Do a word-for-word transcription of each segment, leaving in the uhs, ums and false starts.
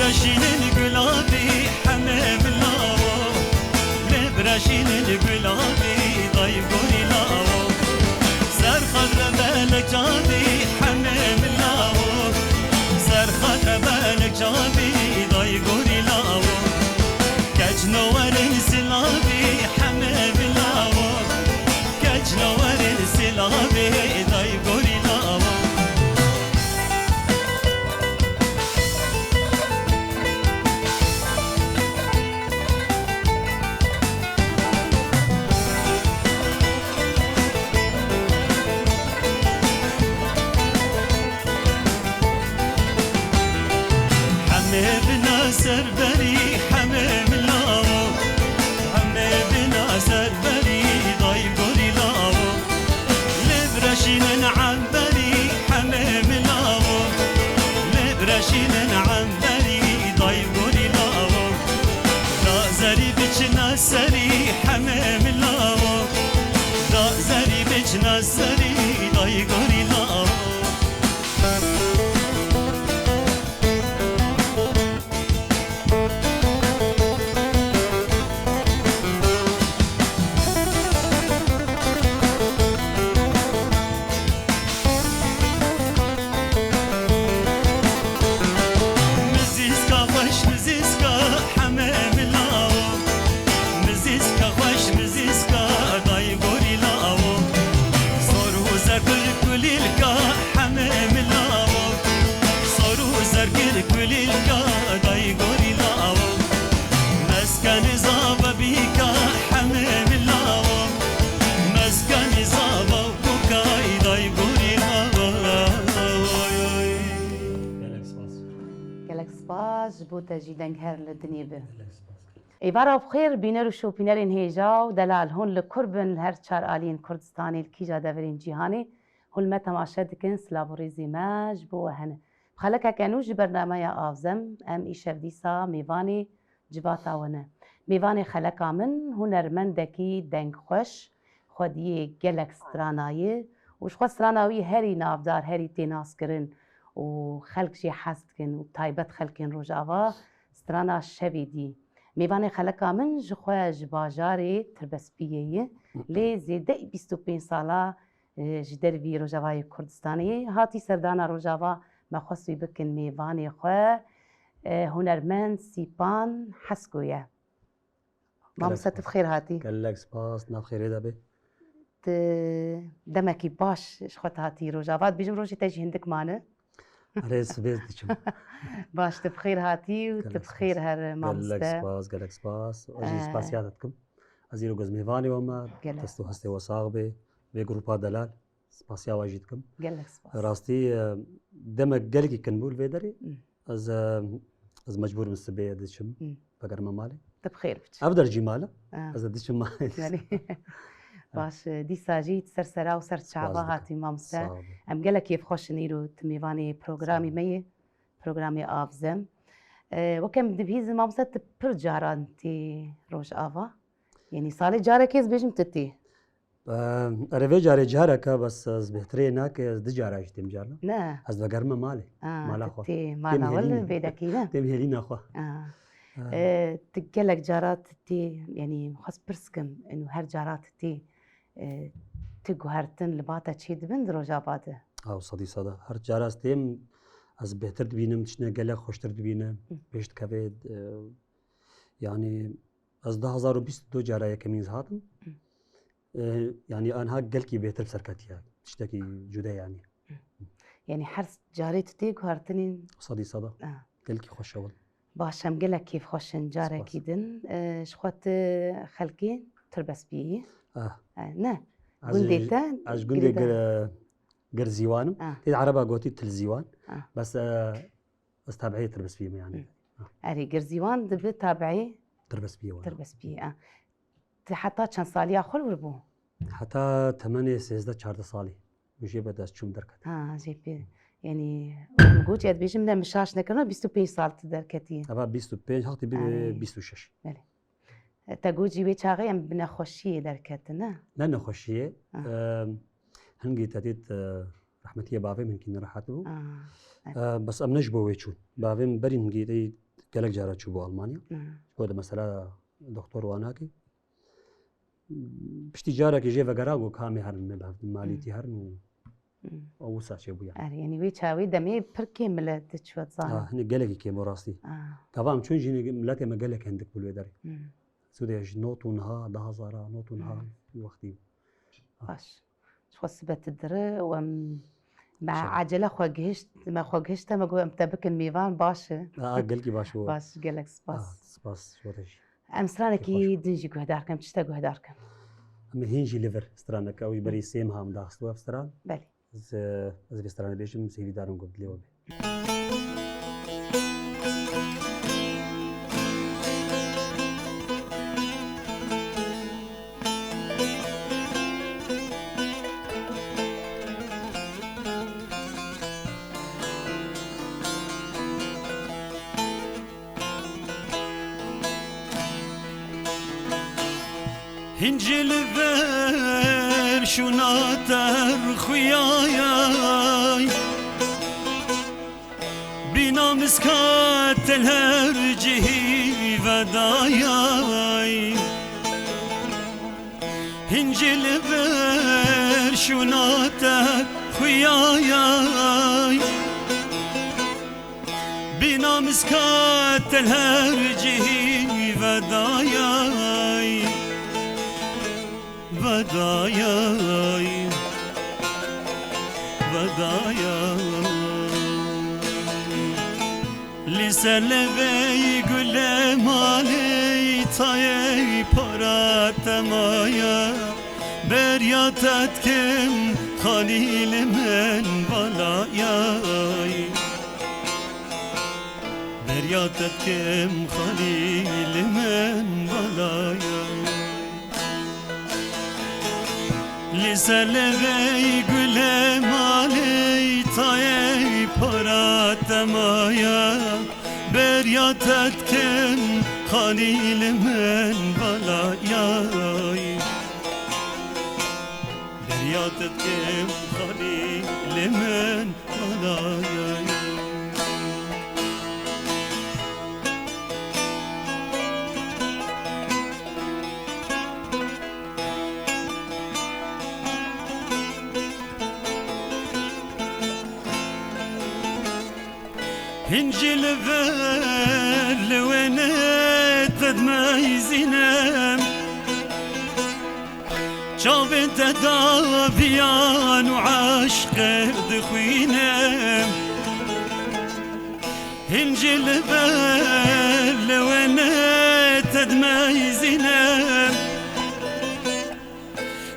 Şînin gulavî hemê min lawo, lê bira şînin gulavî dayê gorî lawo. Ser xwe re belek çavî hemê min lawo, ser xwe re belek çavî dayê gorî lawo. Keç no werin silavî hemê min lawo, keç no werin silavî dayê gorî lawo. Hemê bina serberî, hemê min lawo. Hemê bina serberî, dayê gorî lawo. Lê bira şînin emberî, hemê min lawo. Lê bira şînin emberî, dayê gorî lawo. Da zerî biçina serî, hemê min lawo. Da zerî biçina serî, dayê gorî lawo. Mizîska xweş, mizîska hemê min lawo. Mizîska xweş, mizîska dayê gorî lawo. Sor û zerdir kulîlka hemê min lawo. Sor û zergir kulîlka dayê gorî lawo. Meskenê zava bîka hemê min lawo. Meskenê zava bûka dayê gorî lawo. Gelek spas. Gelek spas ji bo te jî deng her li dinê bi. Gelek spas. Êvara bi xêr, bîner û şopînerên hêja û delal, hûn li kur bin, li her çar aliyên Kurdistanê, li kîja deverên cîhanê, hûn li me temaşe dikin, silav û rêzê me ji bo we hene. Bi xelekeke nû ji bernameya Avzem, em îşev dîsa mêvanê civata we ne. Mêvanê xeleka min, hunermendekî dengxweş, xwediyê gelek strana ye û ji xwe strana wî herî navdar, herî tê naskirin û xelk jê hez dikin û taybet xelkên Rojava, strana Şevê dî. Mêvanê xeleka min ji xwe ji bajarê Tirbespiyê ye, lê zêdeyî bîst û pênc sala, e, ji dervî Rojavayê Kurdistanê ye. Hatî serdana Rojava, me xwest wî bikin mêvanê xwe, e, hunermend Sîpan Hesko ye. Gelek Mamoste, tu spas. Bi xêr hatî. Gelek spas, nav xêrê de bê. Tu demekî baş ji xwe hatî Rojava. Dibêjim rojê te jî hindik mane. Erê, sibê diçim. Baş, tu bi xêr hatî û tu Gelek bi xêr spas. Her, Gelek mamoste. Spas, gelek spas. Ez jî Ee, spasiya te dikim. Ez îro gez mêvanê we me. Gelek Dest û spas. Hestê we sax bê. Vê grupa delal. Spasiya we jî dikim. Gelek spas. Rastî, e, demek gelekî kin bû li vê derê. Hmm. Ez, e, ez mecbûr im sibê diçim. Hmm. Vegerime malê. Tu bi xêr biçî. Ev der jî mal e. Ah. Ez de diçim malê. Belê. Baş, e, dîsa jî ser sera û ser çava hatî mamoste. Spas dikim. Sağ ol. Em gelek kêfxweş in îro tu mêvanê programê Sağ ol. Me yê. Programê Avzem. E, weke min dibihîzin mamoste tu pir caran tê Rojava. Yanî salê carekê ez bêjim tu tê. Ehm, erê vê carê careke, bes ez bêhtirê nake, ez du cara jî têm carna. Ne. Ez vegerime malê. Ah, mala tu xwe. Tê mala we li vêdekî ne? Têm hêlîna xwe. Ah. Ah. Eh, tu gelek cara tu tê, yanî xwest pirs kim, inu her cara tu tê, eh, tu guhertin li ba te çê dibin di Rojava de? Aw, sedî seda. Her cara ez têm, ez bêhtir dibînim, tiştine gelek xweştir dibînim, Hı. Pêş dikeve, eh, yanî ez du hazar û bîst û du cara yekemîn ez hatim. Hı. E, yanî anha gelkî bêhtir bi ser ketiye. Tiştekî cude yanî. Yanî her carê tu tê guhertinên Sedî seda. Ha. Gelkî xweş e wele. Baş, em gelek kêfxweş in carekî Spas. Din. E, ji xwe tu xelkê Tirbespiyê yî? Ah. E, ne. Ez Gundê ji, te ez ji gundê Girêdan. Gir-, Girzîwan im. Ah. Tê de ereba gotî Tilzîwan. Ah. Bes, e, ez tabiê Tirbespiyê me yanî. Hı. Ah. Erê, Girzîwan dibe tabiê Tirbespiyê wan. Tirbespiyê, ah. Tu heta çend saliya xwe li wir bû? Heta temenê sêzdeh çardeh salî. Û jê be dest çûm derket. Ha, jê pê. Yanî, goçê ez dibêjim, ne min şaş nekirina, bîst û pênc sal tu derketî. Eva bîst û pênc, haqtî bî Erê. bîst û şeş. Belê. Te got jî wê çaxê em bi nexweşiyê derketin, ne? Ne nexweşiyê. Ah. Em, hingî te dît, e, rehmetiyê bavê min kî nerehet bû. Ah, evet. E, bes em ne ji bo wê çûn. Bavê min berî hingî te Gelek cara çûbû Almanya. Hmm. Ji bo de mesela doktor wan nake. Piştî carekê jê vegera got, ka em ê herin, me bi hev-, malîtî herin û Hmm. û wisa çêbû yani. Er, yani wê çawê demê pir kêm milet diçû, ez zanim. Ha, hinek gelekî kêm o rastî. Ah. Gava em çûn jî hinek miletê me gelek hindik bû li wê derê. Hmm. Sûdê ji not û niha, du hazara, not û niha Hmm. wextî. Ah. Baş. Ji xwe sibe tu dire û em me Şer. Acele xwe gihişt, me xwe gihişte, me got em te bikin mêvan, baş e. A, gelkî baş bû. Baş, gelek spas. A, spas ji we re jî. Em stranekî Kêfxweş. Din jî guhdar kin, çi te guhdar kin? Em hîn jî li vir stranek, ew ji berî Hı. sê meha min daxist ev stran. Belê. Ez, ez vê stranê bêjim, sêvî darim ku dilê we bê. Hincî li ver şûna ter xuyayay. Bîna miskat tel her cihî vedayay. Hincî li ver şûna te xuyayay. Bîna miskat tel her cihî vedayay. Vedayay, vedayay. Li ser levey gule malê tayê para temaya. Beriya te dikim xalî li min balayay. Beriya te dikim xalî li min balayay. Li ser levey gule malê tayê para temaya. Beriya te dikim xalî li min balayay. Beriya te dikim xalî li min balayay. Hincî li vir li wênê te dimeyzînim. Çavên te daviyan û eşqê dixwînim. Hincî li vir li wênê te dimeyzînim.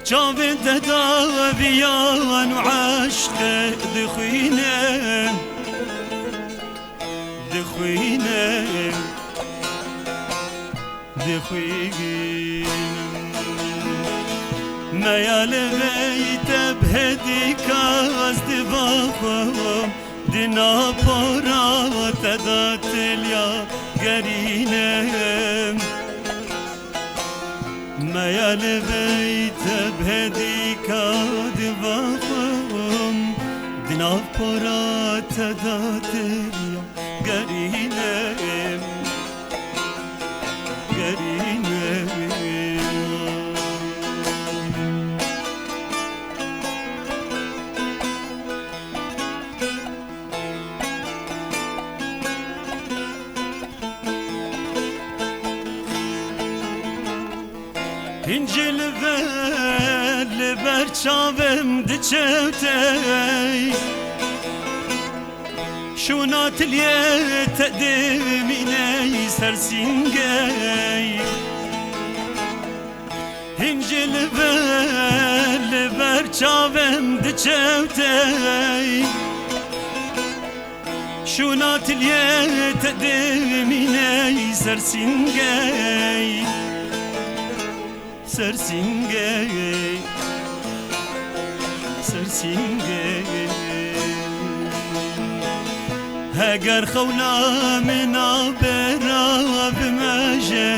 Çavên te daviyan û eşqê dixwîne, dixwîne, dixwîne. Meya li vey te bihêdî ka ez diva xwe di nav pora te de tiliya gerîne. Meya li vey te bihêdî ka diva xwe di nav pora te de tiliya gerîne, gerîne. Hincî li ver, li ber çavêm diçe û tê. Şûna tiliyê te dimîne ser sîngê. Hincî li ver, li ber çavêm diçe û tê. Şûna tiliyê te dimîne ser sîngê. Ser sîngê, ser sîngê. Heger xewna min a bera bimeje,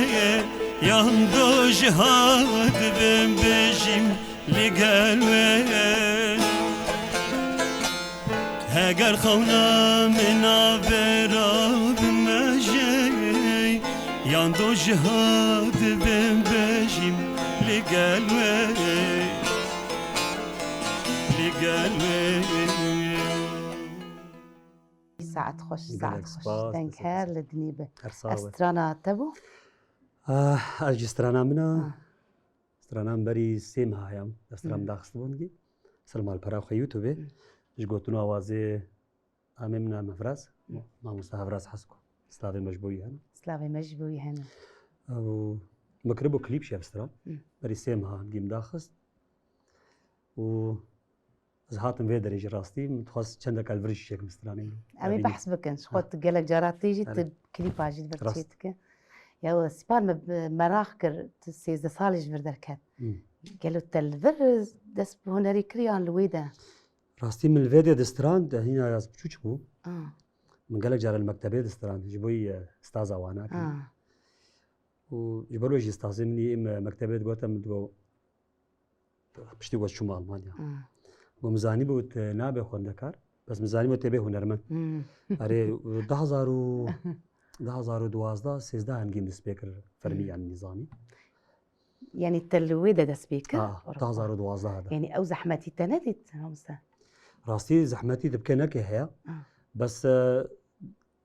yan do jiha dibim bijîm li gel wê. Heger xewna min a bera bimeje, Yan do jiha dibim bejîm li gel we, li gel we. Saet xweş, gelek saet xweş. Spas, deng her li dinî be. Her sax be. Strana te bû? Ah, ez jî strana min a. Ah. Strana min berî sê meha ya. Ez stran daxistibûn gî. Ser malpera xwe YouTube. Hmm. Ji gotin û awazê Amê min a Mevraz, mamoste Hevraz Hesko. Slavê me ji bo wî hene. Slavê me ji bo wî hene. Û me kiribû klîp jî ev stran. Hı. Berî sê meha gîm daxist. Û ez hatim vê derê jî rastî, min dixwest çendek li vir jî çêkim stranê. Em ê behs bikin. Ji xwe tu gelek cara tê jî, tu klîpa jî li vir çêdike. Ya, spas me bi meraq kir, tu sêzdeh salê ji vir derket. Hı. Gelo te li vir dest bi hunerê kir yan li wê de? Rastî min li vê dê distrand, hîna ez biçûçik bû. Ah. Min gelek cara li mektebê distrand, ji bo yî, e, staza wana kir. Ah. Û ji ber wê jî stazê min yê, em, e, mektebê digote min digo, piştî ku ez çûm Almanya. Ah. Got, min zanîbû tu nabe xwendekar, bes min zanîbû tê bê hunermend. Hmm. Erê, du hezar û, du hezar û duwazdeh, sêzdeh hingî min dest pê kir fermî, hmm, yanî nîzamî. Yanî te li wê de dest pê kir? Ha, Ewropa. Du hezar û duwazdeh de. Yanî ew zehmetî te nedît, mamoste? Rastî zehmetî dibike neke heye. Ha. Bes, e,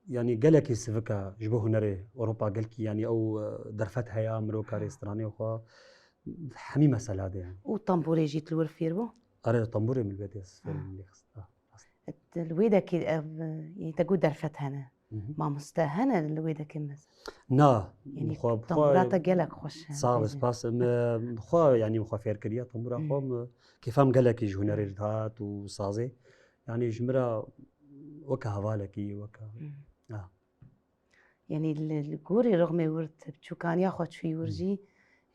yanî gelekî sivik e ji bo hunerê Ewropa, gelkî yanî ew, e, derfet heye, mirov karê stranê xwe hemî mesela de yanî. Û tembûrê jî tu li wir fêr bû? Erê, tembûrê min li wê de ez fêr, ha, bûm lê xist. Ha, rast. Li wê dekî ev, e, yanî te got derfet hene. Mhm. Mamoste hene li wê dekê mez? Na, yanî bi xwe, bi xwe tembûra te gelek xweş e. Sağ ol, spas. Em, bi xwe, yanî bi xwe fêr kiriye tembûra xwe, em, kêfa min gelekî ji hunerê re dihat û sazê. Yanî ji min re weke hevalekî, weke, ah. Yanî li, li gorî rixmê wir, tu bi çûkaniya xwe çûyî wir jî,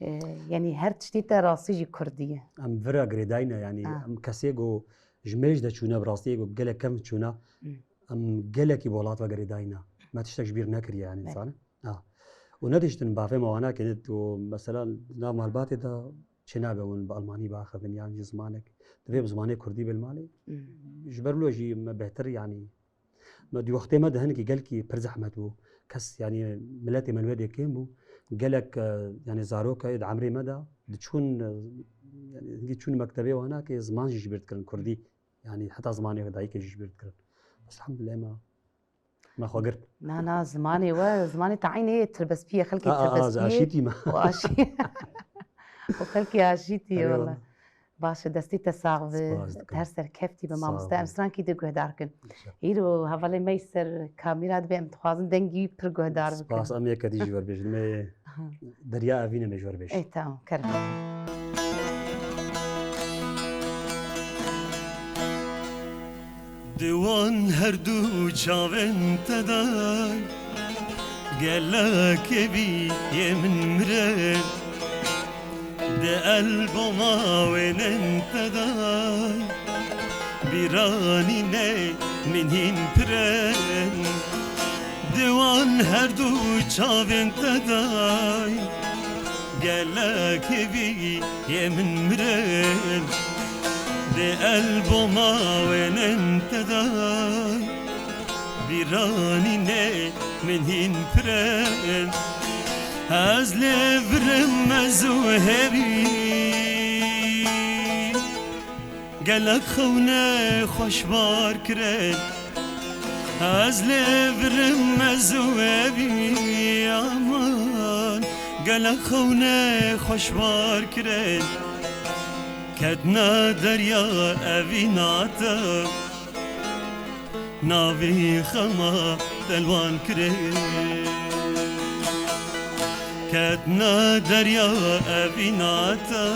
e, yanî her tiştî te rastî jî kurdî ye. Em vira girêdayî ne, yanî em kesê ku ji mêj de çûne, bi rastî ku gelek kevn çûne, em gelekî bi welat ve girêdayî ne. Me tiştek ji bîr nekiriye, yanî zanin. Ha. Û nediştin bavê me wana kenê û mesela di nav malbatê de çênabe hûn bi almanî biaxivin yan jî zimanek. Divê bi zimanê kurdî bê li malê. Hmm. Ji ber wilo jî me bêhtir, yanî me di wextê me de hinekî gelkî pir zehmet bû. Kes, yanî miletê me li wê dê kêm bû. Gelek, e, yanî zarok e di emrê me de diçûn, e, yanî hingî çûn mektebê wana ke ziman jî ji bîr dikirin, kurdî. Yanî heta zimanê dayikê jî ji bîr dikirin. Bes elhamdulillah me, me xwe girt. Na, na, zimanê we, zimanê te eynê yê tirbespî ye, xelkê tirbespî yê. A, a, ez aşîtî me. Û aşî-, û xelkê aşîtî ye, erê wele. Wele. Baş e, destê te sax be. Spas dikim. Her serkeftî be, sağ ol, mamoste. Em strankî dê guhdar kin. Înşallah. Îro hevalê me yî ser kamîra dibe, em dixwazin dengî wî pir guhdar bikin. Spas, em yeketî jî werbêjin. Me yê Derya Evîn e, me ji werbêjin. Ê, tamam, kerem. Di wan her du çavên te de gelekê bî yê min mire. Di elboma wênên te de bîranîne min hîn pir in. Di wan her du çavên te de gelekê bî yê min mire. Di elboma wênên te de bîranîne min hîn pir in. Ez lê vir im ez û hêvî gelek xewne xweş bar kirin. Ez lê vir im ez û hêvî, aman, gelek xewne xweş bar kirin. Ketna derya evîna te, navê xema te li wan kirin. Ketna derya evîna te,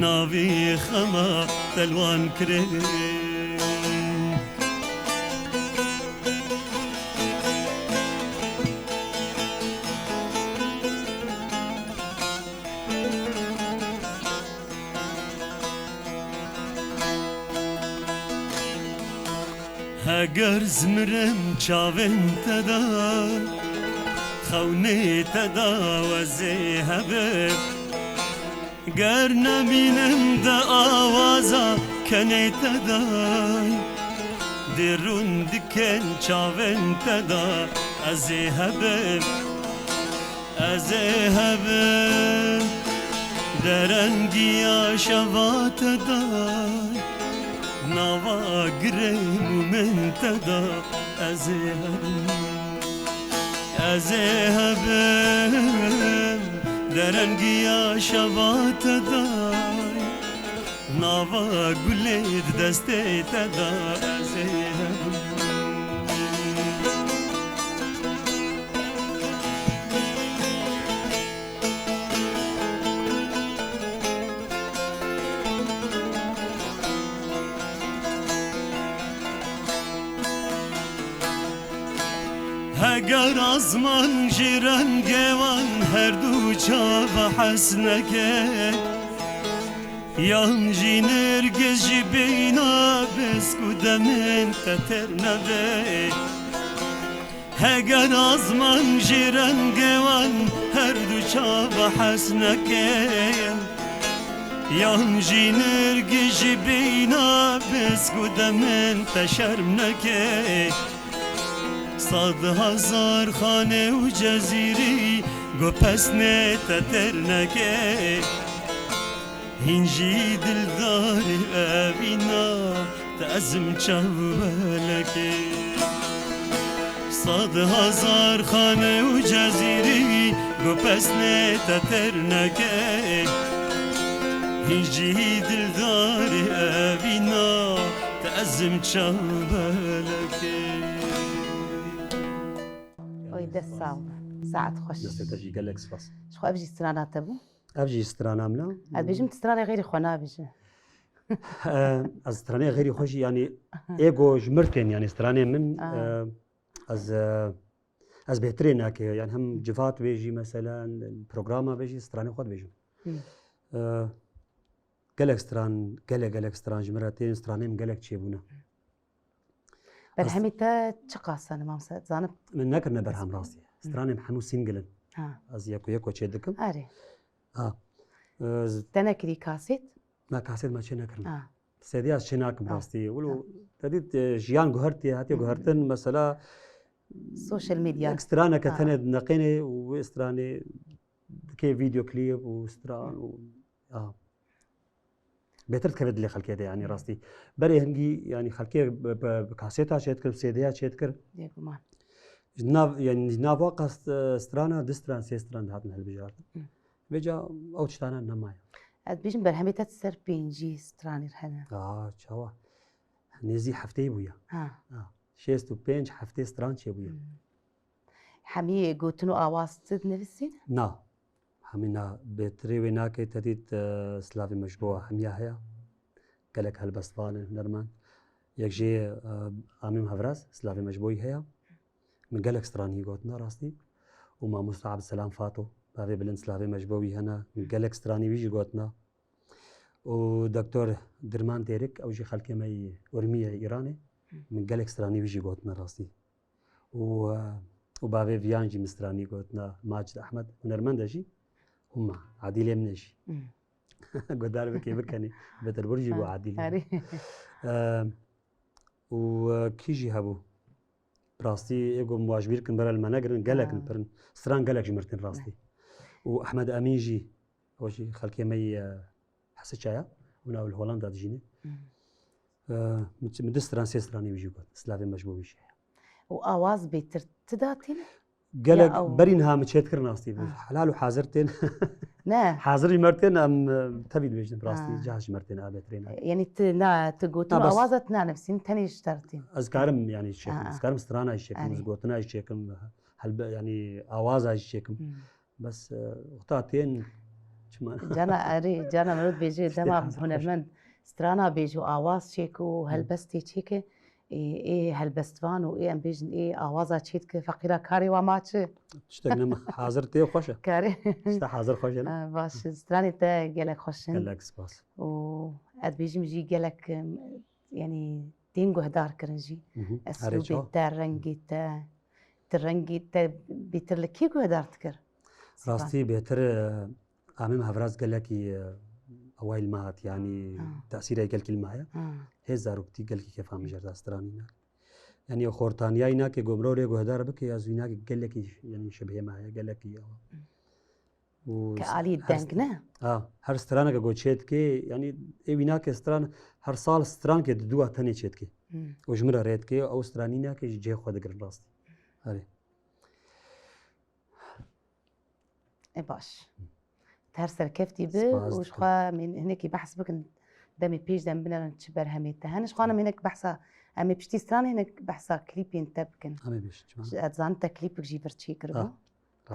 navê xema te li wan kirin. Heger zimirim çavên te de, xewnê te de wezê hebe. Ger nemînim de awaza kenê te de, dê rûn dikin çavên te de. Ez ê hebim, ez ê hebim, derengiya şeva te de, nava gulê mûmên te de, ez ê hebim, ez ê hebim, derengiya şeva te de. Nava gulê di destê te de ez ê hebim. Heger azman ji rengê wan her du çava hez neke, yan jî nirgiz ji bîna bes ku demên te têr nebe. Heger azman ji rengê wan her du çava hez neke, yan jî nirgiz ji bîna bes ku demên te şerm neke. Sed hezar xane û cezîrî ku pesnê te têr neke. Hîn jî dildarê evîna te ezim çav belekê. Sed hezar xane û cezîrî ku pesnê te têr neke. Hîn jî dildarê evîna te ezim çav belekê. Oy, dest sağ ol. Saet xweş. Destê te jî gelek spas. Ji xwe ev jî strana te bû? Ev jî strana min e. Ez bêjim, tu stranê xêrî xwe nabêje. Eh, ez stranê xêrî xwe jî, yanî, êgo ji mir tên, yanî, stranê min, Ah. eh, ez, eh, ez bêhtirê nake, yanî, hem civat bêjî, meselen, programa bêjî, stranê xwe dibêjim. Hmm. Eh, gelek stran, gelek, gelek stran ji min re tên, stranê min gelek çêbûne. Berhemê te çi qas e, mamoste? Zanim. Min nekirine berhem rastî. Hı. Stranê min hemû single in. Ha. Ez yeko yeko çê dikim. Erê. Ha. Ez Te nekirî kasêt? Na, kasêt me çê nekirin. Ha. Sediya ez çê nakim Ha. rastî. Wilo Ha. te dît, e, jiyan guhertiye, hatiye Hı hı. guhertin, mesela Social media. Yek straneke Ha. tenê neqênê û wê stranê dikê video klîp û stran û, ha. Bêtir dikeve dilê xelkê de, yanî, rastî. Berê hingî, yanî, xelkê bi, bi, bi kasêta çêdikir, bi C D'ya çêdikir. Bêguman. Ji nav, yanî, ji nav wa qas, e, strana, du stran, sê stran dihatin hilbijartin. Hı. Vêca ew tiştana nemaye. Ez dibêjim berhemê te ser pêncî stranî hene. Aa, çawa? Nêzî hefteyê bûye. Ha. Ha. Şêst û pênc heftê stran çêbûye. Hı. Hemî gotin û awaz tu dinivîsî? Na. Hemî na, bêtirê wê nake, te dît, e, silavê me ji bo hemiya heye. Gelek helbestvan in, hunermend. Yek jê, e, Amîm Hevraz, silavê me ji bo wî heye. Min gelek stranî gotina rastî. Û mamosta Abdselam Fato, bavê bilind, silavê me ji bo wî hene. Min gelek stranî wî jî gotina. Û Doktor Dirman Têrik, ew jî xelkê me yî Urmiyê, Îranê. Min gelek stranî wî jî gotina rastî. Û, e, û bavê viyan jî min stranî gotina, Macid Ehmed, hunermend e jî. Hûma, Adîlê min e jî. Hmm. Guhdar bikê bikenî, betir bir jî got Ha, Adîlê. Erê. E, û, e, kî jî hebû? Rastî, ê got, min ji bîr kin, bera li me negirin, gelek in Ha. pirin. Stran gelek ji mir tên rastî. Ne. Û Ehmed Emîn jî, o jî xelkê me yî, e, Hesiça ya, û nav li Holanda dijîne. Hmm. E, min, min du stran, sê stranê wî jî got. Silavê me ji bo wî jî heye. Û awaz bêtir ti datîne? Gelek Ya ew berî niha min çêdikir rastî. Ha. Helal û hazir tên. Ne. Hazir ji me tên, em, e, tevî dibêjin rastî. Ha. Cah ji me tên, a bêtirê ne. Yanî ti na, ti gotin Na, bes awaza ti nanivîsîn, tenê ji te re tên. Ez karim, yanî, çêkim. Ha, ha. Ez karim strana jî çêkim, Erê. ez gotina jî çêkim. Helbe-, yanî awaza jî çêkim. Hmm. Bes, e, wexta tên çima? Cana erê, cana mirov dibêje, Tiştê dema hazir hunermend strana bêje û awaz çêke û Hı. helbestê çêke, ê, ê helbestvan û ê, em bêjin, ê awaza çêdike, feqîra karê wa ma çi? Tiştek nema, hazir tê xweş e. Karê. Tişta hazir xweş e, ne? Ha, baş, stranê te gelek xweş in. Gelek spas. Û ez dibêjim jî gelek, em, yanî tên guhdar kirin jî. Hı hı. Erê, Eslûbê çawa? te, rengê te, Ti rengê te bêtir li kî guhdar dikir? Rastî bêtir, e, Amîm Hevraz gelekî, e, awayî li me hat, yanî Ha. tesîrê gelkî li me heye. Ha. Hê zaroktî gelkî kefa min jê re da stranî ne. Yanî xortaniya înakê ku mirov lê guhdar bike, ya zû înakê gelekî, yanî şibhê me heye, gelekî ya. Û Ke s-, alî her deng st-, ne? Ha, her straneke ku çêdike, yanî ê wînakê stran, her sal stranekê di dû a tenê çêdike. Hmm. Û ji min re rê dike, ew stranî nake ji cihê xwe digirin rastî. Erê. E baş. Te her serkeftî bi Spas û ji dikim. Xwe em ê hinekî behs bikin. Demê pêş de em binerin çi berhemê te hene. Ji xwe em hinek behsa, em ê piştî stranê hinek behsa klîpên te bikin. Em ê bêjin, çima? Ji, ez zanim te klîpek jî vir çêkiribû. Ah,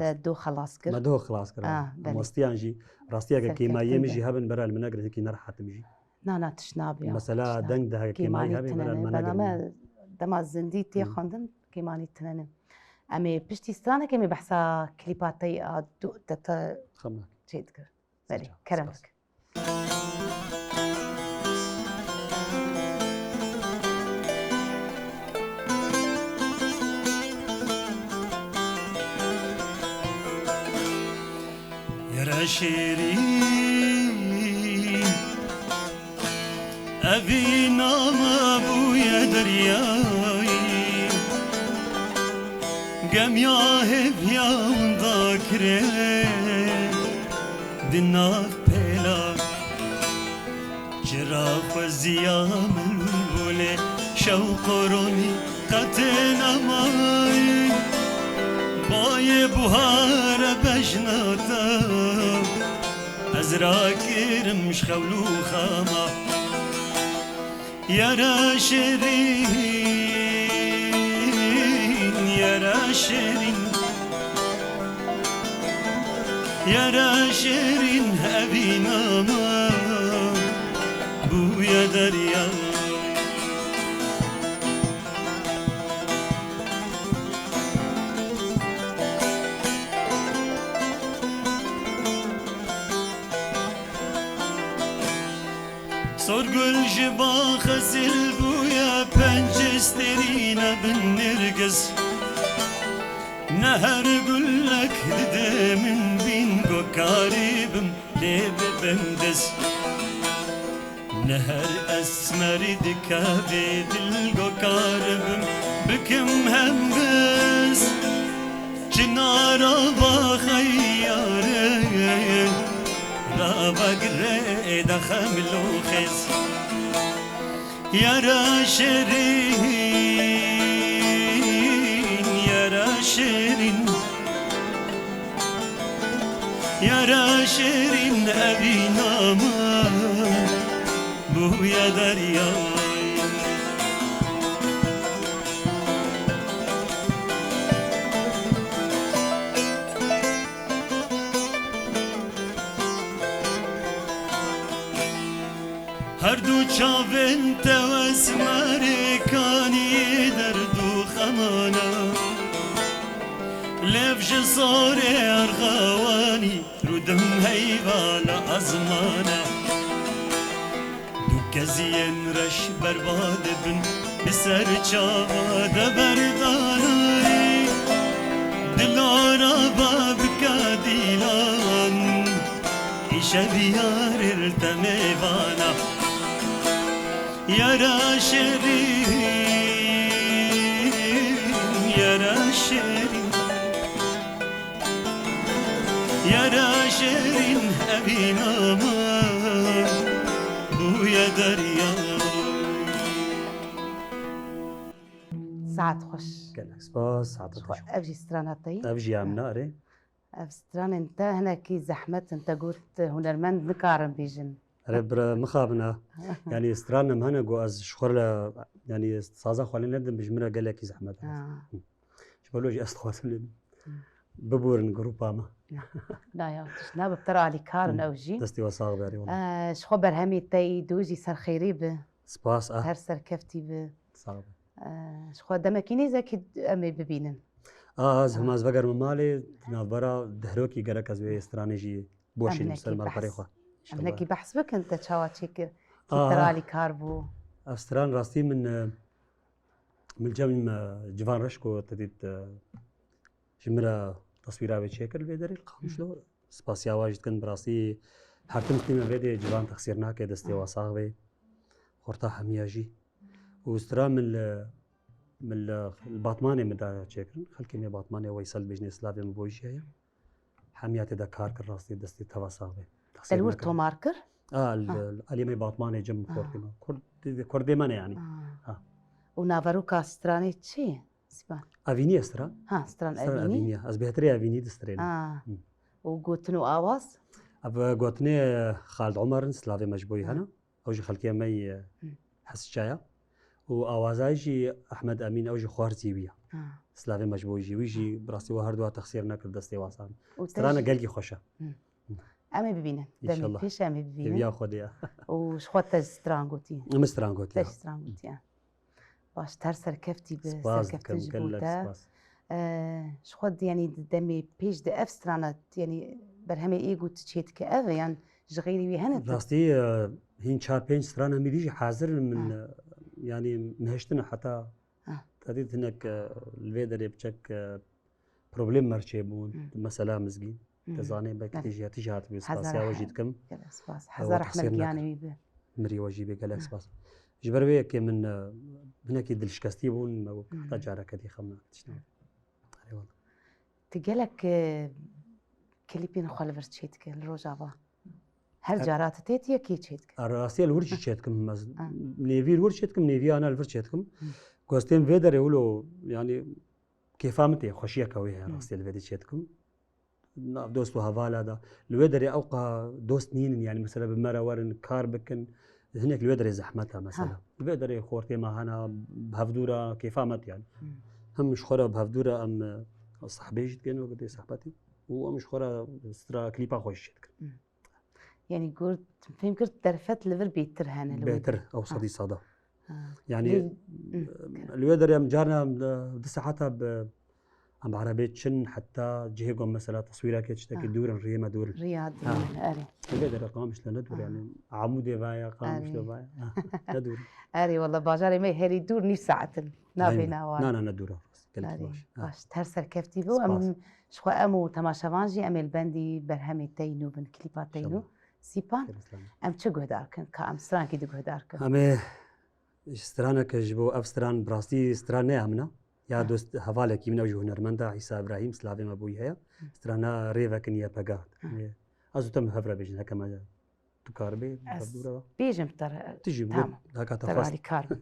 Te rast. Do xelas kir. Me do xilas kir. Ah, belê. Mamostiyan jî, rastiyeke Serkeftin kêmayiyê min de. Jî hebin, bera li min negirin, hikî nerehat im jî. Na, na, tişt nabe ya, Mesela tişt nabe. Deng de heke kêmayî Kêmanî hebî, tinene, bera li me bena negirin. Me dema zindî tê Hı. xwendin, kêmanî tinene. Em ê piştî stranekê em ê behsa klîpa te yê a du-, te, te Xemnak. Çê dikir. Belê, Sağ ol, kerem spas. Bik. Yere şêrîn, evîna me bûye deryayî. Gemiya hêviya winda kirê di nav pêla. Çira xweziya min bûlê şewq û ronî qetê nemayî. Bayê buhare bejna te ez rakirim ji xewl û xama. Yara şêrîn, yara şêrîn, yara şêrîn, evîna me bûye derya. Sorgul ji ba xezil bûye, penc stêrîne bin nirgiz. Ne her gulek dide min bîn, ku karî bim lê bibim diz. Ne her esmerî dikeve dil, ku karibim bikim hemgiz. Çinara va xeyarê, rava girê de xemil û xêz. Yara şêrîn, yara şêrîn, yara şêrîn, evîna me bûye deryayê. Her du çavên te wesmerê kanî derd û xemana. Lêv ji zorê erxawanî rûdim heyvala ezmana. Du keziyên reş berba dibin, bi ser çava de berdanayî. Dilara va bika dîlan, îşev yarê li te mêvana. Yara şêrîn, yara şêrîn. Yara şêrîn, evîna me bûye derya. Saet xweş. Gelek spas, saet xweş. Ev jî strana te ye? Ev jî ya min e, erê. Ev stranên te hinekî zehmet in, te got hunermend nikarin bêjin. Erê bira, mixabin ha. Yanî stranim hene ku ez ji xwe re, yanî saza xwe lê nedim, ji min re gelekî zehmet e. Ha. Hı. Ji bo jî ez dixwazim lê Hı. biborin grupa me. Na ya, tişt nabe, bi te re alîkar in Hı. ew jî. Destê we sax be, erê wele. Eee, ji xwe berhemê te yî du jî serxêrî bi. Spas, ah. Her serkeftî bi. Sax be. Eee, ji xwe demekî nêzekî em ê bibînin. Ah, ez Ah. hema ez vegerim malê, di navbera dihrokî gerek ez wê stranê jî Boşî Em dim ser hinekî malperê behs, xwe. em İnşallah. hinekî behs bikin te çawa çêkir, kî Aha. te re alîkar bû? Ev stran rastî min, e, min cem, e, Civan Reş ku te dît, e, ji min re teswîra wê çêkir li vê derê li Qamişlo. Spasiya wa jî dikin, bi rastî her tim dîtî me vê dê Civan texsîr nake, destê wa sax bê. Xorta hemiya jî. Û stran min li Min li, li Batmanê min da çêkirin. Xelkê me Batmanê Weysel dibêjin, slavê min bo jî heye. Hemiya tê de kar kir, rastî destê teva sax be. Te li wir tomar kir? A, li, Ha. li aliyê me Batmanê cem Ha. xortê me. Kurd, kurdê me ne yani. Ha. Ha. Û naveroka stranê çi ye? Sîpan. Evînî ye stran. Ha, stran Stran evînî. evînî ye. Ez bêhtirê evînî distrênim. Ha. Hı. Û gotin û awaz? Ev gotinê Xalid Omer in, slavê me ji bo yî Ha. hene. Ew jî xelkê me yî, e, Hı. Hesçaya. Û awazayî jî Ehmed Emîn, ew jî xwarzî wî ye. Ha. Slavê me ji bo jî. Wî jî Ha. bi rastî we her dua texsîr nekir destê wasan. Û te Strana jî gelkî xweş e. Hı. Em ê bibînin. Demê Înşallah. pêş em ê bibînin. Hêviya Xwedê ye. Û ji xwe te ji stran gotî. Min stran gotî, Te ya. ji stran gotî, ya. Baş, ter serkeftî bi, Spas serkeftin dikim, ji bo gelek te. spas. Ee, ji xwe di, yanî di demê pêş de ev strana, yanî berhemê ê ku tu çêdike ev e, yan ji xeyrî wî hene tu? Rastî, e, hîn çar pênc strana min dî jî hazir in min, Ha. e, yanî min hiştine heta Ha. te dît hinek, e, li vê derê biçek, e, problem merçê bûn, Hı. mesela mizgîn. Hı. Te zanê belkî Belê. tijî, tijî hatibû, Hezar spasiya we jî rehmet. dikim. Gelek spas. Ew Hezar rehmet teqsîr giyanê nekin. wî bi. Mirî we jî bê gelek Hı. spas. Ji ber vê yekê min, e, hinekî dilşikestî bûn, me got, Hı. heta careke dî xem tişt Hı. nake. Erê wala. Tu gelek, e, klîpên xwe li vir çêdike li Rojava? Her Her cara tu tê, tu yekê çêdike? A, rastî li wir jî Ha. çêdikim. Ez Ha. nêvî li wir çêdikim, nêvî ana li vir çêdikim. Hı. Gostên vê derê wilo, yanî kêfa min tê, xweşiyeke wê heye Hı. rastî li vê dî çêdikim. Nav dost û hevala da. Li wê derê ewqa dost nînin, yanî mesela bi me re werin, kar bikin. Hinek li wê derê zehmet e mesela. Ha. Li vê derê xortê me hene, bi hevdû re kêfa me tê yani. Hmm. Hem ji xwe re bi hevdû re em, e, sehbê jî dikin wekî tê sehbetî. Û em ji xwe re stra klîpa xwe jî çêdikin. Hmm. Yanî got, fêm kir derfet li vir bêtir hene li wê Bêtir, derê. ew Ha. sedî sada. Ha. Yani, Lê, hı, li wê derê em carna em di, di saeta bi, em erebê çin heta cihê ku em mesela teswîrekê tiştekî Ha. dûr in, riyê me dûr in. Riya Ha. dûr in, erê. Li vê derê tamam işte ne dûr Ha. yani. Amûdê vaya, Qamişlo Erê. vaya. Ha, ne dûr in. Erê, wala bajarê me herî dûr nîv saet in. Navê Aynen. nawa. Na, na, ne dûr in. Gelekî Erê, baş. Ha. baş. Her serkeftî bû. Spas. Em, ji xwe em û temaşevan jî em ê li bendî berhemê te yî nû bin, klîpa te yî nû. İnşallah. Sîpan, Xêr, selamet. em çi guhdar kin? Ka em strankî di guhdar kin? Em ê Ji straneke ji bo ev stran, bi rastî stran ne ya min e. Ya Ha. dost hevalekî min, ew jî hunermend e, Îsa Îbrahîm, silavê me bo wî heye. Hı. Strana Rêvekin ye pega. Ha. Ê, ez û te em hev re bêjin, heke me tu karibê, Ez hev dû re. bêjim te re. Tu jî Tamam. got, heka te Te re xwest. alîkar bim.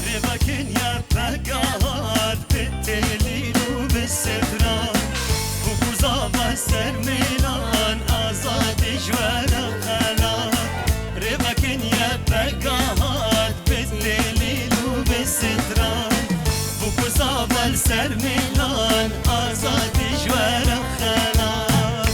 Rêvekin ye pegahat bi têlîl û bi stran, bûk û zava ser mêlan, azadî ji we re xelat. Rêvekin ye pegahat bi têlîl û bi stran, bûk û zava li ser mêlan, azadî ji we re xelat.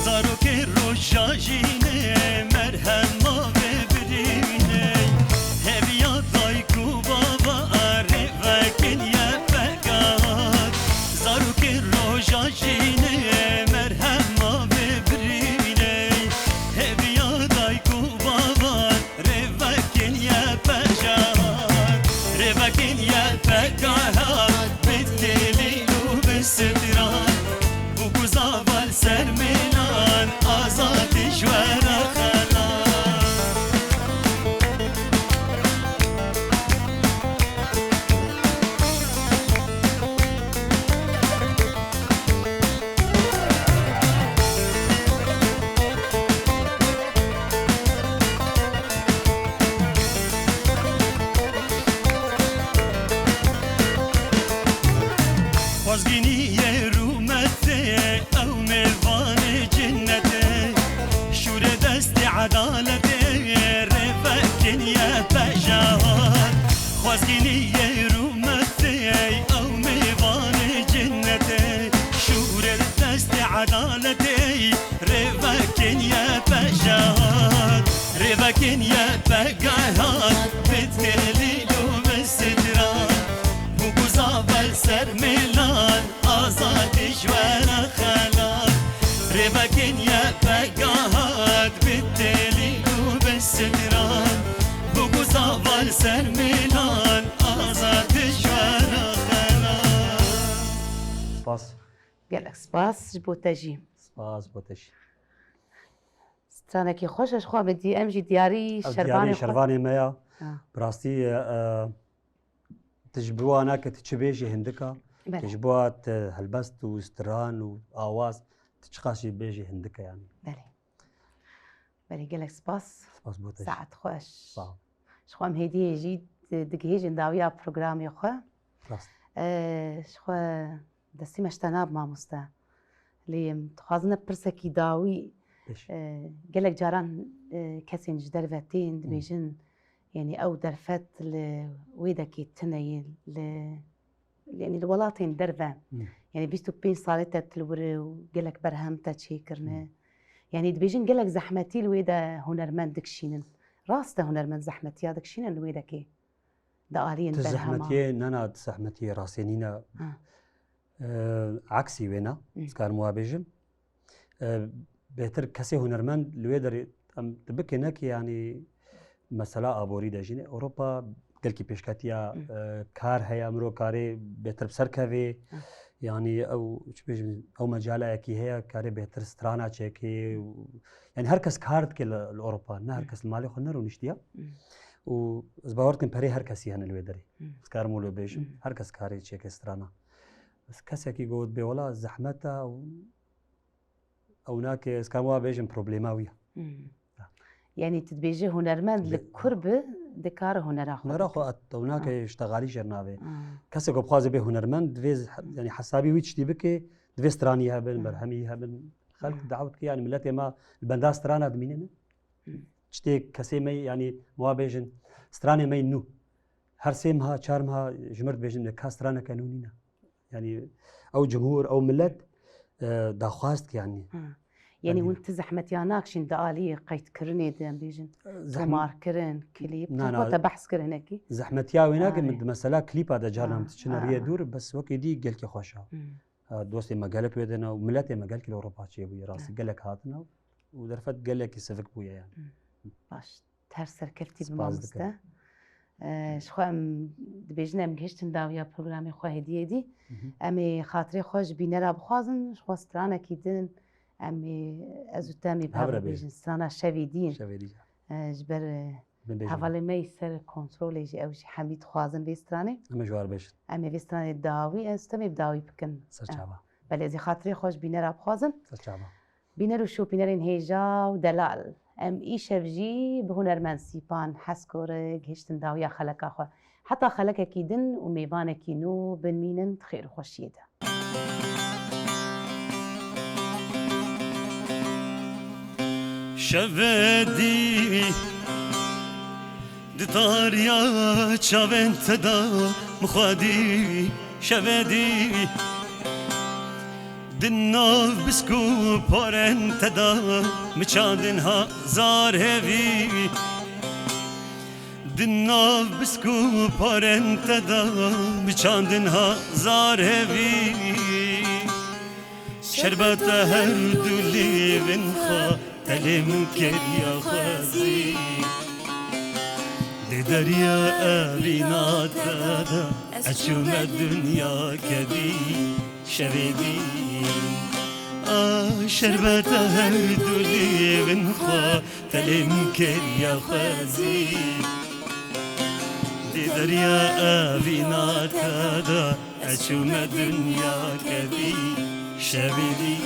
Zarokê roja jînê, merhema vê birînê. Hêviya dayik û bava, rêvekin ye pegahat. Zarokê roja jînê, merhema vê birînê. Hêviya dayik û bava, rêvekin ye pegahat. Rêvekin ye pegahat, bi têlîl û bi stran, bûk û zava li ser mêlan, azadî ji we re xelat. Xwezgînî yê rûmetê, ew mêvanê cinnetê. Şûrê destê edaletê, rêvekin ye pejahat. Xwezgînî yê rûmetê, Kin ye pegahat bi telîl û bi stran, bû guzavel ser mêlan, azadî ji we re xelat. Rêvekin ye pegahat bi telîl û bi stran, bû guzavel ser mêlan, azadî ji we re xelat. Spas. Gelek spas ji bo te jî. Spas bo te jî. Stranekî xweş e, ji xwe em dî, em jî diyarî Ev şervanê diyarî xwe. Şervanê me ya. Ha. Bi rastî, e, e, tu ji bo wana ke tu çi bêjî hindik a, Belê. Tu ji bo te helbest û stran û awaz, tu çiqas jî bêjî hindik e yani. Belê. Belê, gelek spas. Spas bo te jî. Saet xweş. Sağ ol. Ji xwe em hêdiyê jî di-, digihêjin dawiya programê xwe. Rast. E, ji xwe Destî me ji te nab mamoste. Lê em dixwazin pirsekî dawî, Pêş. e, gelek caran, e, kesên ji derve tên Hmm. dibêjin, yanî ew derfet li wê dekê tune ye, li, yanî li welatên derve. Hmm. Yanî bîst û pênc salê te tu li wir û gelek berhem te çêkirine. Hmm. Yanî dibêjin gelek zehmetî li wê de hunermend dikişînin. Rast e, hunermend zehmetiya dikişînin li wê dekê. Di aliyên Tu berhema. Zehmetiyê nena, tu zehmetiyê rastê nîne. Ha. E, Aksî wê ne, Hmm. ez karim wa bêjim. E, bêhtir kesê hunermend li wê derê, em dibike ne ki, yanî mesela aborî de jî ne. Ewropa gelkî pêşketiya, Hmm. e, kar heye, mirov karê bêhtir bi ser kevê. Hmm. Yanî ew, çi bêjim, ew mecalayekî heye, karê bêhtir strana çêkê. Hmm. Yanî her kes kar dike li, li Ewropa, ne her Hmm. kes li malê xwe nerûniştiye. Hmm. Û ez bawer dikim perê her kesî hene li wê derê. Hmm. Ez karim wilo bêjim, Hmm. her kes karê çêke strana. Bes kesekî got bê wela zehmet e û ew nake, ez karim wa bêjim problema wî ye. Hmm. Ya. Yanî tu dibêjî hunermend li Be- kur bi, dikare hunera xwe Hunera bike. xwe et, ew nake Ah. ştexalî jêr navê. Ah. Kesek ku bixwaze bê hunermend, divê z-, yanî hesabî wî tiştî bike, divê stranî hebin, Hmm. berhemî hebin. Xelk Hmm. dawet ke, yanî miletê me li benda strana dimîne ne? Hmm. Çitê kesê me, yanî wa bêjin, stranê me nû. Her sê meha, çar meha ji mir dibêjin, ka straneke nû nîne. Yanî ew cumhur, ew milet, e, daxwaz dike yanî. Ha. Yanî Yanî hûn ti zehmetiya nakişîn di alî qeydkirinê de, em bêjin, Zehmet- tomarkirin, klîp, Na, tu na. Xwe te behs kir hinekî. Zehmetiya wê nake, Arê. min di mesela klîpa de carna Ha, min diçine ha, riyê ha. dûr, bes wekî dî gelkî xweş e. Hmm. Ha, dostê me gelek wê de ne û miletê me gelkî li Ewropa çêbûye, rastî Ha. gelek hatine û derfet gelekî sivik bûye yani. Hmm. Baş. Her serkeftî bi Spas mamoste. dikim. Ee, ji xwe em dibêjin em gihiştin dawiya programê xwe hêdî hêdî. Hı hı. Em ê xatirê xwe ji bînera bixwazin, ji xwe stranekî din em ê ez û te em ê bi hev Hev re re bêjin. bêjin. Strana Şevê Dîn. Şevê Dîn. Ee, ji ber, e, Bibêjin. hevalê me yî ser kontrolê jî ew jî hemî dixwazin vê stranê. Em ê ji war bêjin. Em ê vê stranê dawî, ez û te em ê bi dawî bikin. Ser çava. Belê ez ê xatirê xwe ji bînera bixwazim. Ser çava. Bîner û şopînerên hêja û delal, em îşev jî bi hunermend Sîpan Heskorik gihiştin dawiya xeleka xwe. Heta xelekekî din û mêvanekî nû bimînin di xêr û xweşiyê de. Şevê dî di tariya çavên te de min xwe dî. Şevê dî di nav bisk û parên te de min çandin hezar hêvî. Di nav bisk û parên te de min çandin hezar hêvî. Şerbeta her du lêvên xwe, telê min kiriya xwezî. Di derya evîna te de, ez çûme dinyake dî, şevê dî. A şerbeta her du lêvên xwe, telê min kiriya xwezî. Di derya evîna te de, ez çûme dinyake dî, şevê dî.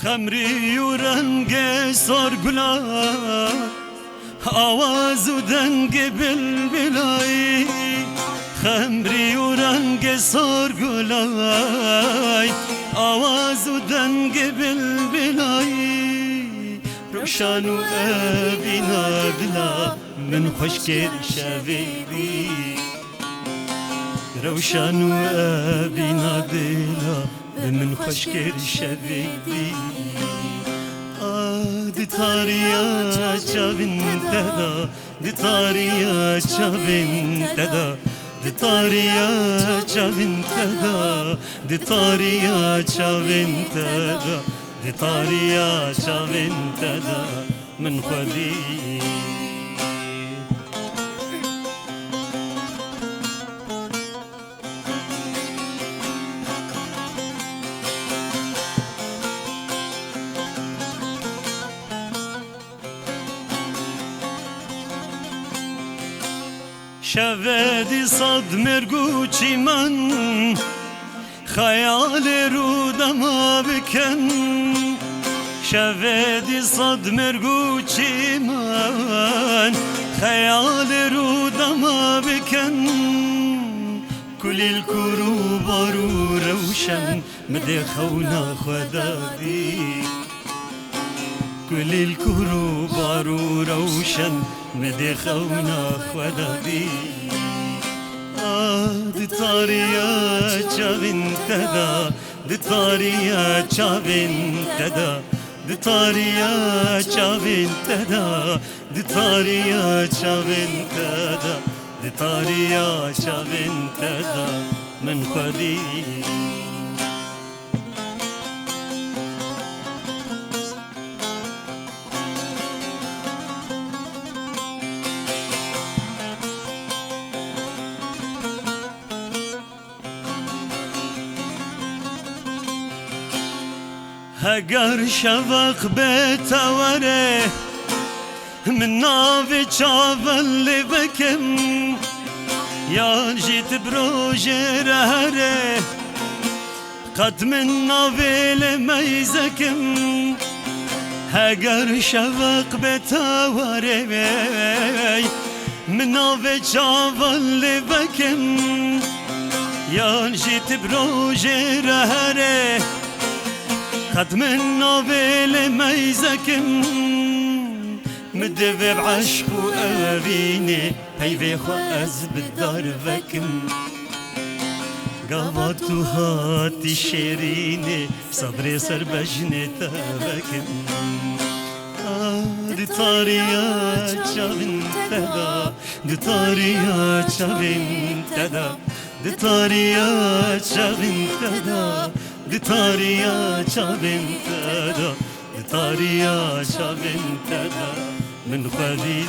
Xemrî û rengê sor gula, awaz û dengê bilbilay. Xemrî û rengê sor gulay, awaz û dengê bilbilay. Rewşan û evîna dila min xweş kir şevê dî. Rewşan û evîna dila bi min xweş kir şevê dî. A di tariya çavên te de, di tariya çavên te de, di tariya çavên te de, di tariya çavên te de, di tariya çavên te de min xwedî. Şevê dî sed mêrg û çîman xeyalê rûdema bikin. Şevê dî sed mêrg û çîman xeyalê rûdema bikin. Kulîl kûr û bar û rewşen mi dê xewna xwe dadî. Kulîl kûr û bar û rewşen mi dê xewna xwe dadî. A di tariya çavên te de, di tariya çavên te de, di tariya çavên te de, di tariya çavên te de, di tariya çavên te de min xwedî. Heger şeveq bê te were, min navê çavan lê vekim, yan jî tu bi rojê re here, qet min navê lê meyzekim. Heger şeveq bê te were, min navê çavan lê vekim, yan jî tu bi rojê re here, qet min navê lê meyzekim. Mi divê bi eşq û evînê peyvê xwe ez bi dar vekim. Gava tu hatî şêrînê, sedrê ser bejnê te vekim. A di tariya çavên te de, di tariya çavên te de, di tariya çavên te de, di tariya çavên te de, di tariya çavên te de min xwedî.